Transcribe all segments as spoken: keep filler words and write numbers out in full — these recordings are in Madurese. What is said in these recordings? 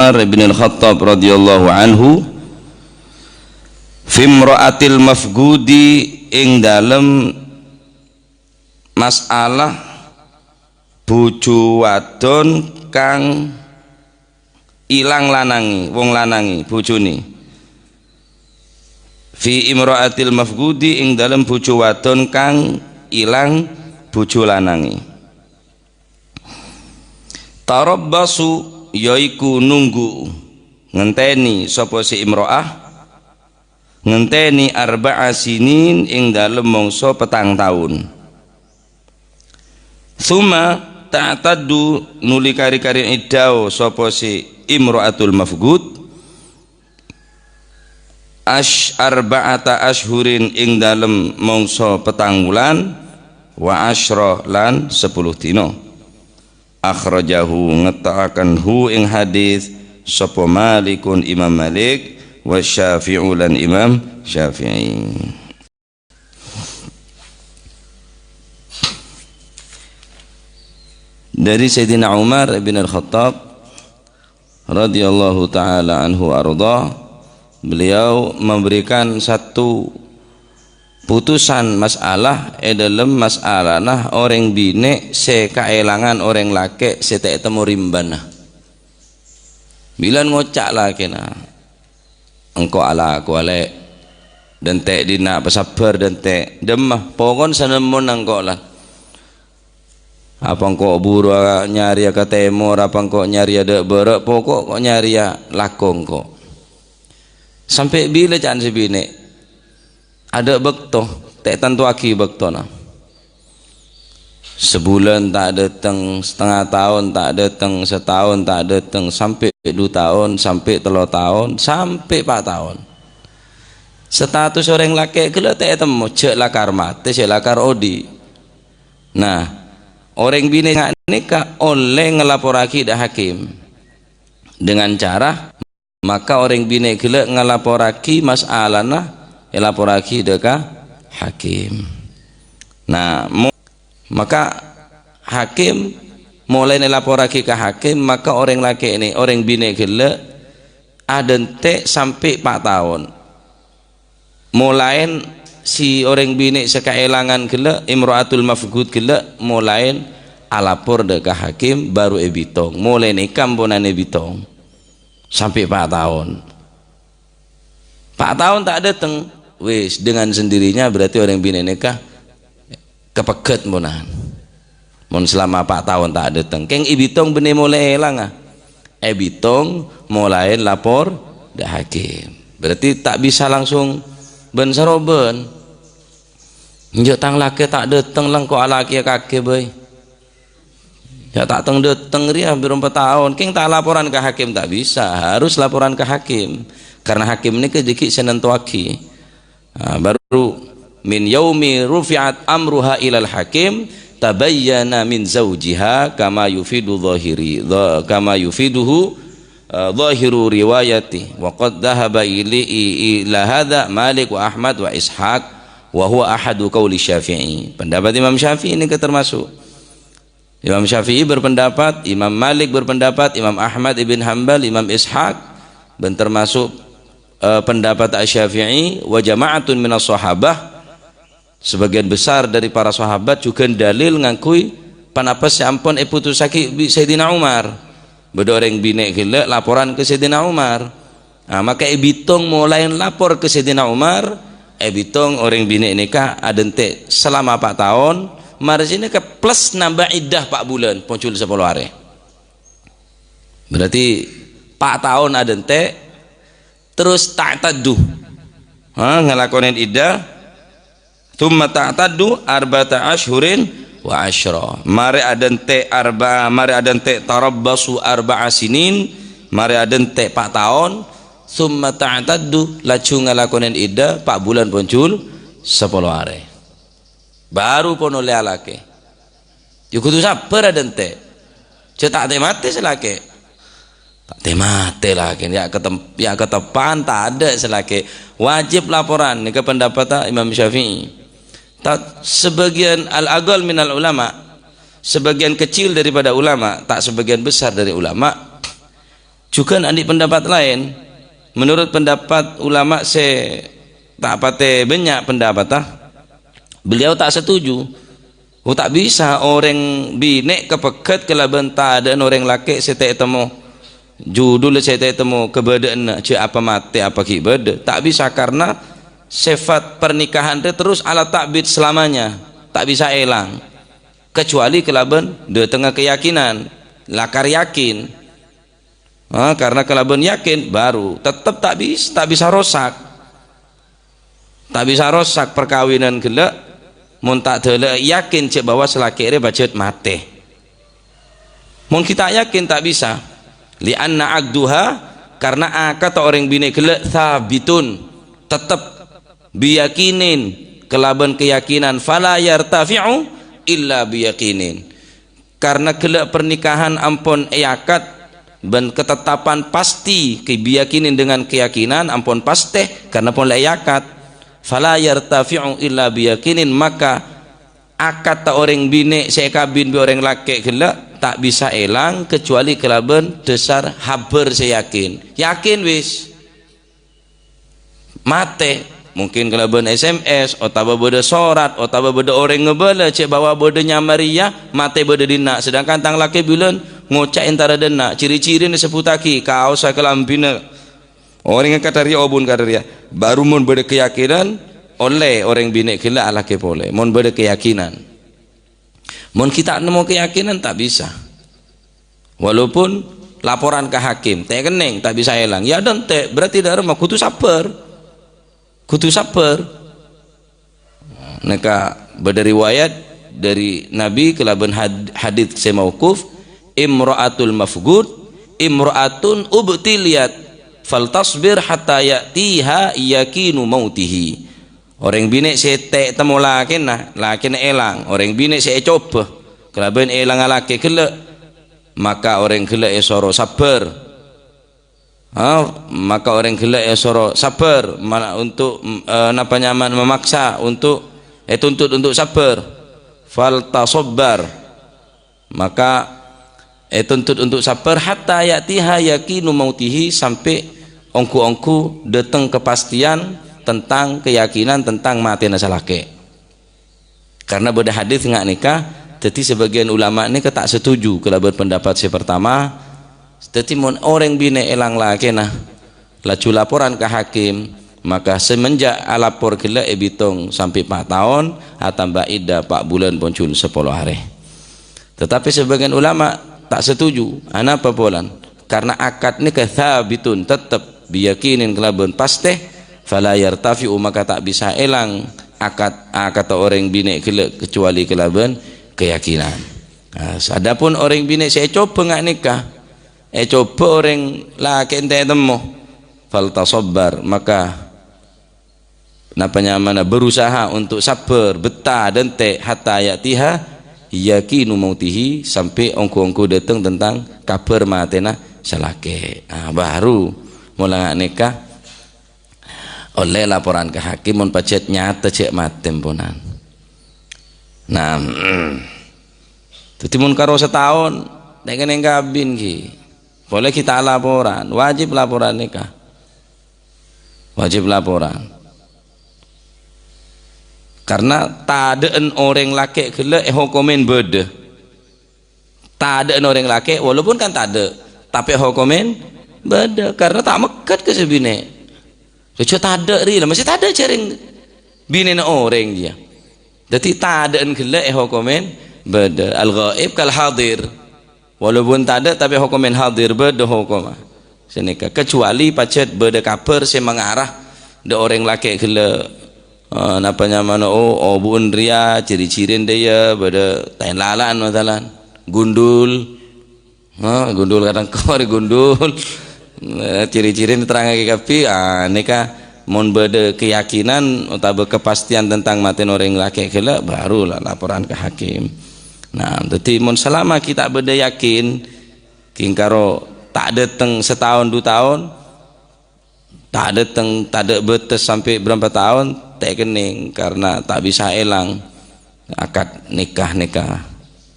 Umar bin Al-Khattab radhiyallahu anhu, "Fimra'atil mafgudi," ing dalem masalah bojo wadon kang ilang lanange, wong lanange, bojone. "Fi imra'atil mafgudi," ing dalem bojo wadon kang ilang bojo lanange. "Tarabbasu," yaiku nunggu, ngenteni sapa si imra'ah, ngenteni, "arba'a sinin," ing dalem mangsa petang taun. "Tsumma ta'taddu," nuli kari-kari iddao sapa si imra'atul mafgud, "asy-, arba'ata asyhurin," ing dalem mangsa petang wulan, "wa asyra," lan sepuluh dina. Akhrajahu, ngetta'aken hu ing hadis, sapa Malikun, Imam Malik, wa Syafi'u, lan Imam Syafi'i. Dari Sayyidina Umar bin Al-Khattab radhiyallahu ta'ala anhu arda, beliau memberikan satu putusan masalah e dalem masalana oreng bine' se kaelangan oreng lake' se ta' etemmo rimbana. Bilan ngoca' lakena, "Engko' alako, Ale'. Dente' dina' pasabbar, Dente'. Demma, pokon sanemmon engko' la. Apa engko' buru nyariya ka temor, apa engko' nyariya da' bara', poko' ko' nyariya lako engko'." Sampe' bila ca'an se bine'? Ada' bakto, ta' tantoagi baktona. Sabulan ta' dateng, satengnga taon ta' dateng, sataon ta' dateng, sampe' du taon, sampe' tello taon, sampe' pa' taon. Status oreng lake' gella' ta' etemmo, ja' lakar mate, ja' lakar odi'. Nah, oreng bine' nga' neka olle ngalaporragi dha' hakim dengan cara Maka oreng bine' gella' ngalaporragi masalana, elaporragi dha' ka hakim. Nah, mo-, maka hakim molae elaporragi ka hakim, maka oreng lake' ne, oreng bine' gella' adente' sampe' pa' taon. Molaen si oreng bine' se kaelangan gella', imra'atul mafqud gella', molaen alapor dha' ka hakim, baru ebitong. Molae neka amponan ebitong. Sampe' pa' taon. Pa' taon ta' dateng. Wis, dengan sendirinya berarti oreng bine' neka kapegghet amponan. Mon selama pa' taon ta' dateng. Keng ebitong benne molae elanga. Ebitong molae lapor dha' hakim. Berarti ta' bisa langsung ben-saroben. Enja' tang lake ta' dateng, lengko' alakeya kake bai. Ya, ta' teng-dateng riya, hampir empat taon. Keng ta' laporan ka hakim, ta' bisa. Harus laporan ka hakim. Karena hakim neka dhiggi' se nentoagi. Ah, baru, "Min yaumi rufi'at amruha ilal hakim, tabayyana min zaujiha kama yufidu zahiri, dha-, kama yufiduhu, eh, zahiru riwayati. Wa qad dhahaba ili-, i-, ila hadha Malik wa Ahmad wa Ishaq, wa huwa ahadu qauli Syafi'i." Pendapat Imam Syafi'i ini ke termasuk. Imam Syafi'i berpendapat, Imam Malik berpendapat, Imam Ahmad ibn Hambal, Imam Ishaq, dan termasuk, eh, pendapat Asy-Syafi'i, wa jama'atun minas sahabah, sebagian besar dari para sahabat juga dalil ngakui panapa se ampon eputusagi bi' Sayyidina Umar. Bada oreng bine' gella' laporan ka Sayyidina Umar. Ah, maka ebitong molae lapor ka Sayyidina Umar, ebitong oreng bine' neka adente' selama pa' taon, mare si neka plus nambah iddah pa' bulan, pojul sapolo are. Berarti pa' taon adente', terus ta'taddu. Ha, ngalakonen iddah, "Tsumma ta'taddu arba'ata asyhurin wa asyra." Mare adente' arba-, mare adente' tarabbasu arba'a sinin, mare adente' pa' taon, "tsumma ta'taddu," laju ngalakonen iddah pa' bulan pojul sapolo are. Baru pon olle alake. Ya kudu sabbar adente'. Ja' ta' te-mate se lake. Ta' te-mate lake. Ya ketem-, ya ketepan tadha' se lake. Wajib laporan. Neka pendapat Imam Syafi'i. Ta-, sebagian al-aqal minal ulama, sebagian kecil daripada ulama, tak sebagian besar dari ulama, Jhughân andi' pendapat laèn, menurut pendapat ulama sè ta' patè bânnya' pendapatta, beliau ta' setuju. Oh, ta' bisa orèng binè' kapegghet kalabân tadâ'ân orèng lakè' sè ta' ètemmo judul, sè ta' ètemmo kabâdâ'ânna, jhâ' apa matè apa ghi' bâdâ. Ta' bisa, karna sifat pernikahan rè terus ala ta'bid selamanya, ta' bisa èlang, kecuali kalabân dâtengnga keyakinan, lakar yakin. Ah, karna kalabân yakin, baru tettep ta' bis-, ta' bisa rosak. Ta' bisa rosak parkabinan ghellâ', mon ta' dâlâ yakin jhâ' bahwa salakè' rè pajhât matè. Mon ghi' ta' yakin, ta' bisa. Li'anna aqduha, karna akadda orèng binè' ghellâ' tsabitun, tettep, biyaqinin, kalabân keyakinan, fala yartafi'u illa biyaqinin. Karna ghellâ' pernikahan ampon èakad bân katetapan pasti, ke-, biyaqinin dengan keyakinan ampon pastè, karna pon la èakad. Fala yartafi'u illa biyaqinin, maka akadda orèng binè' sè èkabin bi' orèng lakè' ghellâ' ta' bisa èlang kecuali kalabân dhâsar habhâr sè yakin. Yakin wis. Matè, mungkin kalabân S M S, otabâ bâdâ sorat, otabâ bâdâ orèng ngabâlâ jhâ' bahwa bâdâ nyamariya, matè bâdâ dinna', sedangkan tang lakè bilân ngoca' entara dinna', ciri-cirina èsebbhuttaghi, kaossa, kalambhina, orèngnga kadhâriyâ, obun kadhâriyâ. Baru mon bâdâ keyakinan, ollè orèng binè' ghellâ' alakè polè, mon bâdâ keyakinan. Mon ghi' ta' nemmo keyakinan, ta' bisa. Walaupun laporan ka hakim, ta' kennèng, ta' bisa èlang. Ya, dântè', berarti dâ' remma kodhu sabbhâr. Kodhu sabbhâr. Nèka bâdâ riwayat dâri Nabi kalabân had-, hadits sè mauquf, "Imra'atul mafqud, imra'atun ubtiliyat, faltasbir hatta ya'tiha yaqinu mautihi." Orèng binè' sè ta' ètemmo lakèna, lakèna èlang. Orèng binè' sè ècobâ kalabân èlang alakè ghellâ', maka orèng ghellâ' èsoro sabbhâr. Ha, maka orèng ghellâ' èsoro sabbhâr, mana untuk, eh, napa nyamana, memaksa untuk, ètuntut untuk sabbhâr. Faltasabbar. Maka ètuntut untuk sabbhâr hatta ya'tiha yaqinu mautihi, sampè' ongghu-ongghu dâteng kepastian tentang keyakinan tentang matèna salakè'. Karna bâdâ hadits nga' nèka, dâddhi sabâgiyân ulama nèka ta' setuju kalabân pendapat sè partama. Dâddhi mon orèng binè' èlang lakèna, laju laporan ka hakim, maka semenjak alapor ghellâ' èbitong sampè' pa' taon, atamba iddah pa' bulân ponjhul sapolo arè. Tetapi sebagian ulama ta' setuju. Anapa polana? Karna akad nèka tsabitun, tettep, biyaqinin, kalabân pastè, fala yartafi'u, maka ta' bisa èlang akad, akadda orèng binè' ghellâ' kecuali kalabân keyakinan. Nah, adapun orèng binè' sè ècobâ nga' nèka, ècobâ orèng lakè' ta' ètemmo, faltasabbar, maka napa nyamana, berusaha untuk sabbhâr, bettah, dântè', hatta ya'tiha yaqinu mautihi, sampè' ongghu-ongghu dâteng tentang kabhâr matèna salakè'. Ah, baru mola nga' nèka ollè laporan ka hakim mon pajhât nyata jhâ' matè emponan. Nah, dâddhi mon karo sataon, nèng-nèng kabin ghi. Polè ghi' ta' laporan, wajib laporan nèka. Wajib laporan. Karna tadâ'ân orèng lakè' ghellâ' èhokomèn bâdâ. Tadâ'ân orèng lakè', walaupun kan tadâ', tapè èhokomèn bâdâ. Karna ta' mèghât ka sè binè'. Jhâ' tadâ' rè, la masih tadâ' jhârèng binèna orèng jiyâ. Dâddhi tadâ'ân ghellâ' èhokomèn bâdâ. Al-ghaib kal hadir. Walaupun tadâ', tapè hokomèn hadir, bâdâ hokomma. Sanèka, kecuali pajhât bâdâ kabhâr sè mangarah dâ' orèng lakè' ghellâ', eh, napa nyamana, oh, obu'en rèya, ciri-cirin dâ' iyâ bâdâ taèn lala'an, masalan, gundul. Nah, gundul kadhâng kor, gundul. Eh, ciri-cirin terangaghi kabbhi. Ah, nèka mon bâdâ keyakinan otabâ kepastian tentang matèna orèng lakè' ghellâ', baru la laporan ka hakim. Nah, dâddhi mon salama ghi' ta' bâdâ yakin, ghi' karo ta' dâteng sataon du taon, ta' dâteng, tadâ' bâtes sampè' bârâmpa taon, ta' kennèng, karna ta' bisa èlang akad nikah nèka.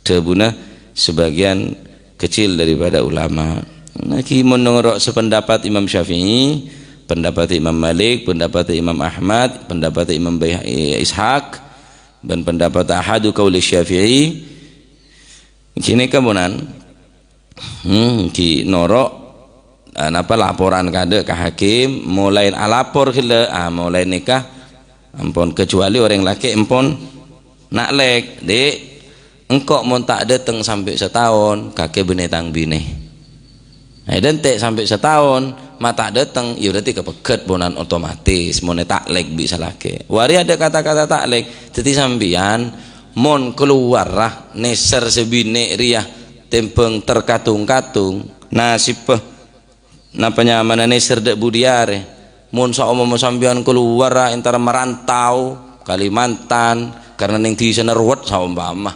Dhâbuna sebagian kecil daripada ulama. Ngghi mon noro' sapendapat Imam Syafi'i, pendapat Imam Malik, pendapat Imam Ahmad, pendapat Imam Bai-, Ishaq, dan pendapat ahadu qauli Syafi'i. Kene kamonan, hmm, ghi noro', ah, napa laporan kadhe ka hakim, molae alapor gella, ah, molae nikah, ampon kecuali oreng lake' ampon na'lek, "Dik, engko' mon ta' dhateng sampe' sataon, kake bine tang bine." Nah, dente sampe' sataon, ma' ta' dhateng, ya berarti kapegghet ponan otomatis, mone ta'lek bi' salake. Wari ada kata-kata ta'lek, daddi sampeyan mon keluar ra neser se bine riya tembang terkatung-katung, nasibba napa nyamana neser dha' budi are. Mon saompama sampeyan keluar ra entara merantau, Kalimantan, karena neng disana ruwet saompama.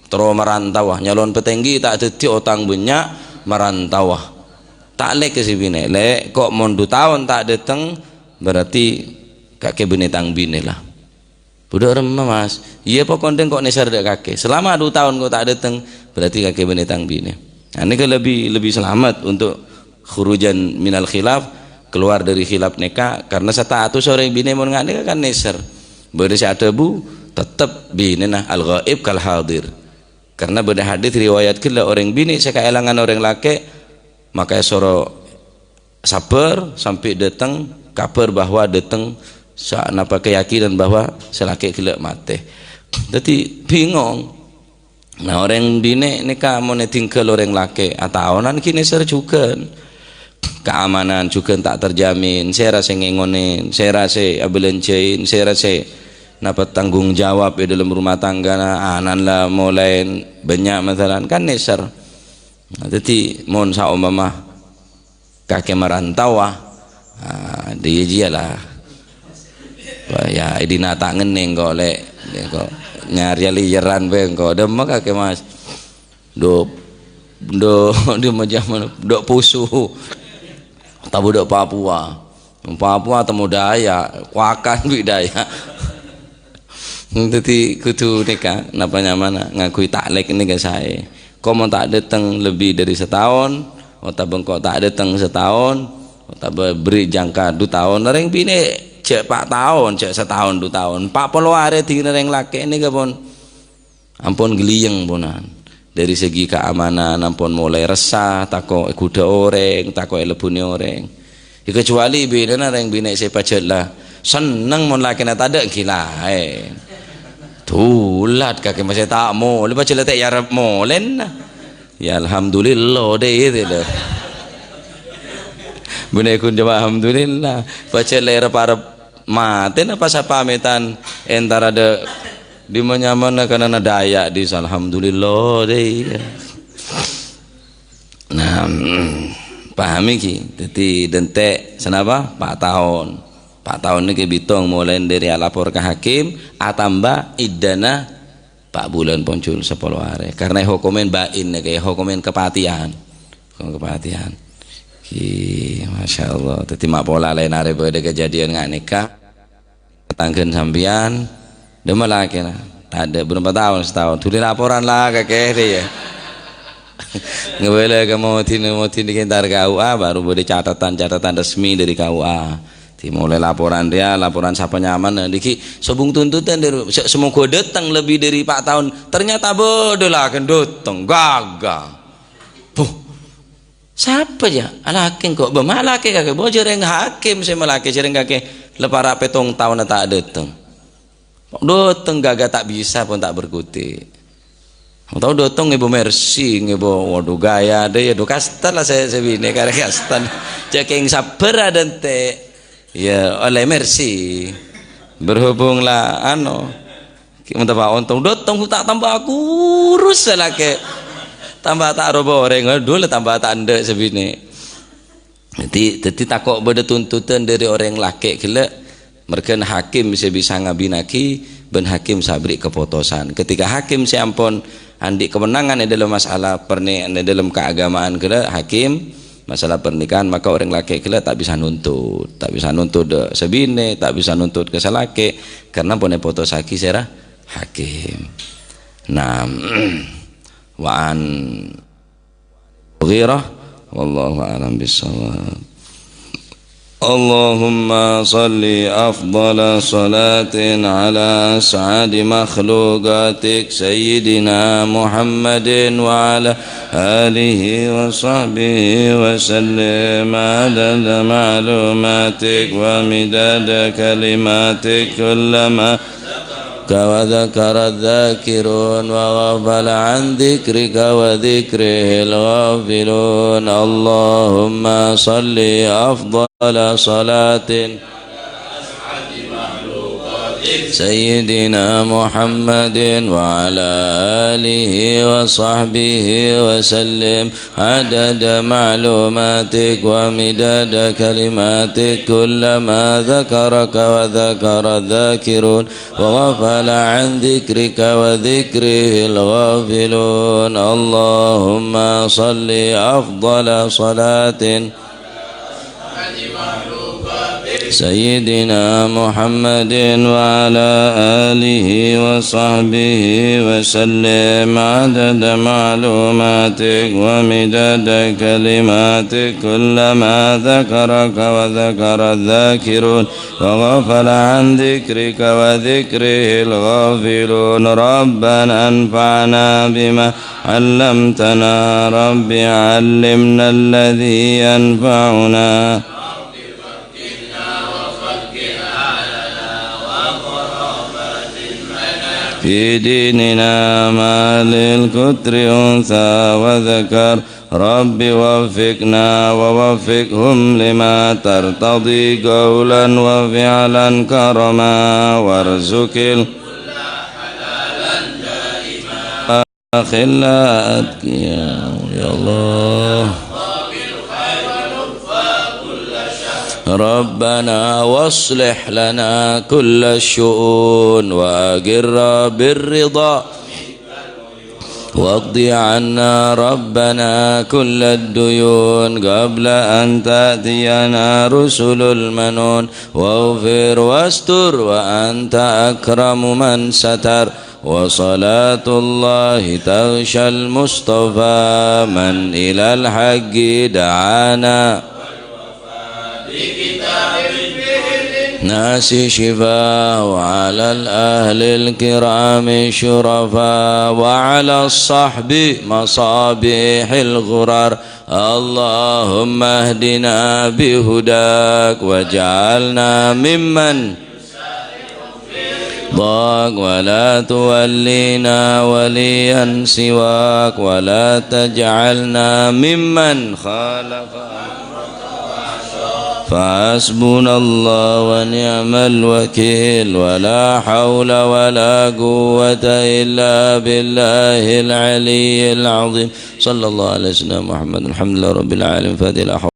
Terro merantau, ah, nyalon petenggi ta' daddi otang bannya', merantau, ah. Ta'lek ka si bine, "Lek, ko' mon du taon ta' dhateng, berarti kake bine tang bine la." Budhu remma, Mas. Iya, pokokna engko' neser dha' kake. Selama du taon ko' ta' dhateng, berarti kake bine tang bine. Nah, ini kan lebih, lebih selamat untuk khurujan minal khilaf, keluar dari khilaf neka, karena status oreng bine mon nga' neka kan neser. Bade se adhabu, tetep binena al-ghaib kal hadir. Karena bade hadis riwayat gella oreng bine se kaelangan oreng lake, maka soro sabar sampai datang kabar bahwa datang sa-, napa keyakinan bahwa se lake gella mate. Daddi bingung. Nah, oreng bine neka mon edinggal oreng lake, ataonan ghi neser jugan. Keamanan jugan ta' terjamin, sera se ngengonen, sera se abelanjain, sera se napa tanggung jawab e dalam rumah tangga, anan la molae bannya' masalah, kan neser. Nah, daddi mon saompama kake marantau, ah, ah, dhiya jiya la. Wah, ya, idina ta' ngenneng ko', Lek. Ya, ko' nyarè liyeran be engko'. Demma kake, Mas. Dhu, dhu, dhu ma jaman, dhu Poso. Taba dhu Papua. Papua temu Dayak, kuakan bi' Dayak. Daddi kudu neka, napa nyamana, ngangguy ta'lek neka sae. Ko' mon ta' dhateng lebbi dhari sataon, otaba engko' ta' dhateng sataon, otaba berri' jangka du taon, reng bine ja' pa' taon, ja' sataon du taon. Pa' polo are dingin reng lake neka pon ampon ghelliyeng ponan. Dhari segi keamanan ampon molae ressa, tako' egudha oreng, tako' elebbune oreng. Ya, kecuali binena reng bine se pajat la senneng mon lakena tadha' ghi laen. Dulat kake mase ta' mole, pajat la te' yarep molen. Ya, alhamdulillah de itu lho. Bine kun coba alhamdulillah. Pajat la arep-arep mate napa sapametan entara de di manyamana kanana Dayak di alhamdulillah de. Nah, pahami ki. Daddi dente sanapa? Pa' taon. Pa' taon niki bitong molae dhari alapor ka hakim, atamba iddana pa' bulan ponjul sapolo are. Karena hokomen bain niki, hokomen kepatian. Hokomen kepatian. Ki, Masya Allah. Daddi ma' pola laen are bade kejadian nga' neka. Tetanggen sampeyan, dema lakena. Tadha' berapa taon, sataon. Duli laporan la kake de ya. Ngebela ke Modin, Modin dikentar K U A, baru bade catatan-catatan resmi dari K U A. Dimulai laporan dia, laporan sapa nyaman, nah, niki sobung tuntutan dari, se-, semoga datang lebih dari empat tahun. Ternyata bodoh lah, genduteng, gagal. Puh, sapa ya? Alake kok, bema alake kake, bo jareng hakim se malake, jareng kake lepara petong taon ta' dateng. Doteng gaga ta' bisa pon ta' berkutik. Tao doteng ngebo mersi, ngebo, waduh, gaya de, ya, do, kastan la se, se bine kare kastan. Cekeng sabar adente. Ya, oleh mersi. Berhubung la, ano, ki mentapa ontong, doteng ta' tambah kurus lake. Tambah ta' robo oreng, aduh, la tambah ta' ndek se bine. Daddi, daddi tako' bâdâ tuntutan dhâri orèng lakè' ghellâ', mèrghân hakim sè bisa ngabinaghi bân hakim sè aberri' kapotosan. Ketika hakim sè ampon andi' kewenangan è dâlem masalah perne-, è dâlem keagamaan ghellâ', hakim masalah pernikahan, maka orèng lakè' ghellâ' ta' bisa nuntut, ta' bisa nuntut dâ' sè binè', ta' bisa nuntut ka sè lakè', karena pon èpotosaghi sèra hakim. Nah, wa an Mughirah, والله أعلم بالصواب. اللهم صل أفضل صلاة على أسعد مخلوقاتك سيدنا محمد وعلى آله وصحبه وسلم عدد معلوماتك ومداد كلماتك كلما وذكر الذاكرون وغفل عن ذكرك وذكره الغافلون. اللهم صل أفضل صلاة سيدنا محمد وعلى آله وصحبه وسلم عدد معلوماتك ومداد كلماتك كلما ذكرك وذكر الذاكرون وغفل عن ذكرك وذكره الغافلون. اللهم صل أفضل صلاة سيدنا محمد وعلى آله وصحبه وسلم عدد معلوماتك ومداد كلماتك كلما ذكرك وذكر الذاكرون وغفل عن ذكرك وذكره الغافلون. ربنا انفعنا بما علمتنا. رب علمنا الذي ينفعنا في ديننا ما للكتر أنثى وذكر. رب وفقنا ووفقهم لما ترتضي قولا وفعلا كرما وارزق ال- أخلاء أتقياء. يا الله. ربنا واصلح لنا كل الشؤون وأقر بالرضا واقض عنا ربنا كل الديون قبل أن تأتينا رسل المنون واغفر واستر وأنت أكرم من ستر وصلاة الله تغشى المصطفى من إلى الحق دعانا الناس شفاء وعلى الأهل الكرام شرفاء وعلى الصحب مصابيح الغرر. اللهم اهدنا بهداك واجعلنا ممن ضاق ولا تولينا وليا سواك ولا تجعلنا ممن خالف فحسبنا الله ونعم الوكيل ولا حول ولا قوة إلا بالله العلي العظيم. صلى الله على سيدنا محمد. الحمد لله رب العالمين. فاتحة.